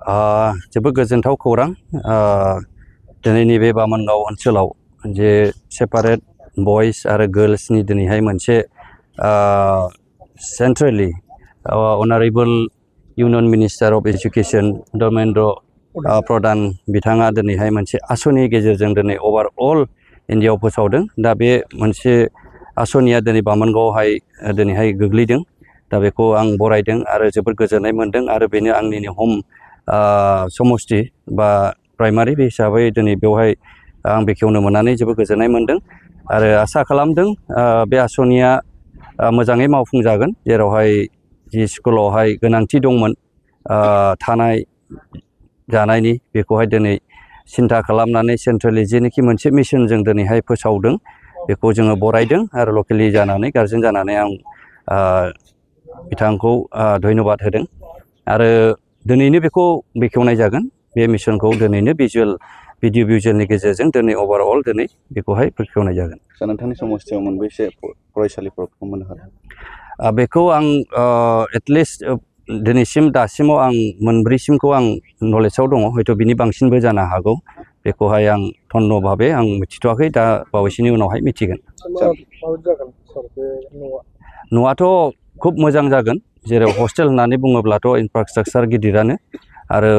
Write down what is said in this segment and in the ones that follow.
जोबोद गोजोनथाव खौरां दिनैनि बे बामोनगाव ओनसोलाव जे सेपारेट बयज आरो गर्ल्सनि दिनैहाय मोनसे centrally honourable union minister of education Dharmendra Pradhan बिथाङा दिनैहाय मोनसे आसनि गेजेरजों दिनै अभारअल इन्डियायाव फोसावदों। दा बे मोनसे आसनिया दिनै बामोनगावआवहाय दिनैहाय गोग्लैदों। दा बेखौ आं बरायदों आरो जोबोद गोजोननाय मोनदों आरो बेनो आंनिनो हम समस्ति बा प्राइमारि हिसाबै दिनै बेवहाय आं बेखेवनो मोननानै जोबोद गोजोननाय मोनदों आरो आसा खालामदों बे आसनिया मोजाङै मावफुंजागोन, जेरावहाय जि स्कुलावहाय गोनांथि दंमोन थानाय जानायनि बेखौहाय दिनै सिन्था खालामनानै सेन्ट्रेलि जेनोखि मोनसे मिशनजों दिनैहाय फोसावदों बेखौ जोङो बरायदों आरो लकेलि जानानै गार्जेन जानानै आं बिथांखौ धन्यबाद होदों आरो दिनैनो बेखौ बेखेवनाय जागोन। बे मिशनखौ दिनैनो भिडिअ भिजुवेलनि गेजेरजों दिनै अभारअल दिनै बेखौहाय बेखेवनाय जागोन। नोंथांनि समस्तियाव मोनबेसे फरायसालिफोरखौ मोननो हादों? बेखौ आं एटलिस्ट दासिमाव आं मोनब्रैसिमखौ आं नलेजाव दङ, हयथ' बिनि बांसिनबो जानो हागौ। बेखौहाय आं धन्य भाबै आं मिथिथ'वाखै, दा बावैसोनि उनावहाय मिथिगोन। न'आथ' खुब मोजां जागोन, जेराव हस्टेल होननानै बुङोब्लाथ' इनफ्रास्ट्राक्चार गिदिरानो आरो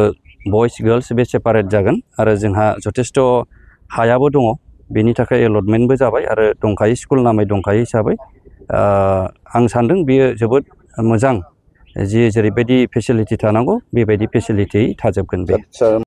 बयज गार्ल्स बे सेपारेट जागोन आरो जोंहा जथेस्थ' हायाबो दङ, बेनि थाखाय एलटमेन्टबो जाबाय आरो दंखायो, स्कुल नामै दंखायो हिसाबै आं सान्दों बेयो जोबोद मोजां। जेरैबायदि फेसिलिटि थानांगौ बेबायदि फेसिलिटि थाजोबगोन बे।